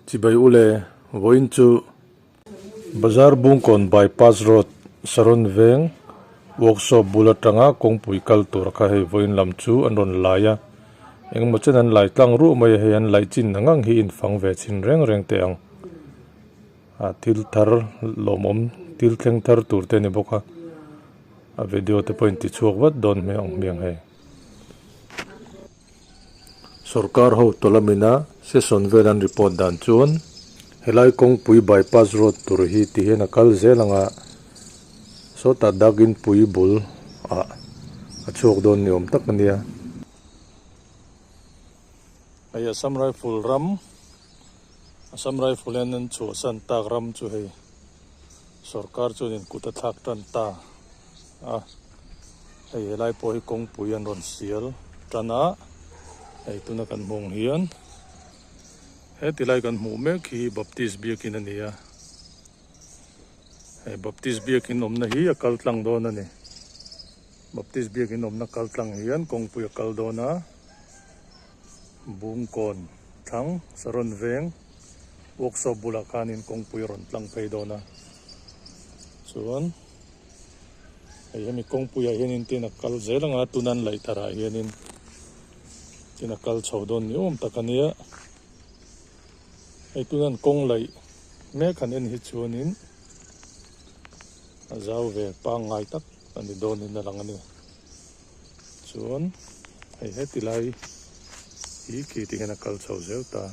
Chibai ule vawiin chu Bazar Bungkawn Bypass Road Saron Veng Workshop bul atanga kawngpui kal tur kha hei vawiin lam chu an rawn lai a engemaw chen an lai tlang ruh mai a hei an laih chin ang ang hi infang ve chhin reng reng teh ang a thil thar lawmawm thil thleng thar tur te a ni bawk a a video te pawh in ti chhuak vat dawn hmel ang hmiang hei. Sorkar ho tawlamina session vel an report dan chuan helai kawngpui bypass road tur hi ti hian a kal zel ang a, sawtah dakin pui bul ah a chhuak dawn ni awm tak a nia. Hei Assam Rifle ram, Assam Rifle hian an chhuahsan tak ram chu hei sorkar chuanin kut a thlak tan ta a. Hei helai pawh hi kawngpui an rawn sial tan a, hei tuna kan hmuh ang hian heti lai kan hmuh mek hi Baptist biakin a ni a, hei Baptist biakin awmna hi a kal tlang dawn a ni, Baptist biakin awmna kal tlang hian kawngpui a kal dawn a, Bungkawn thlang Saron veng workshop bulah khanin kawngpui a rawn tlang phei dawn a, chuan. Hei hemi kawngpuiah hianin tin a kal zel anga tuna an laih tharah hianin tin a kal chho dawn ni awm tak a nia. Hei tuna an kawng laih mek han en hi chuanin a zau ve pangngai tak a ni dawnin a lang a ni. Chuan hei heti lai hi khi ti hian a kal chho zel ta.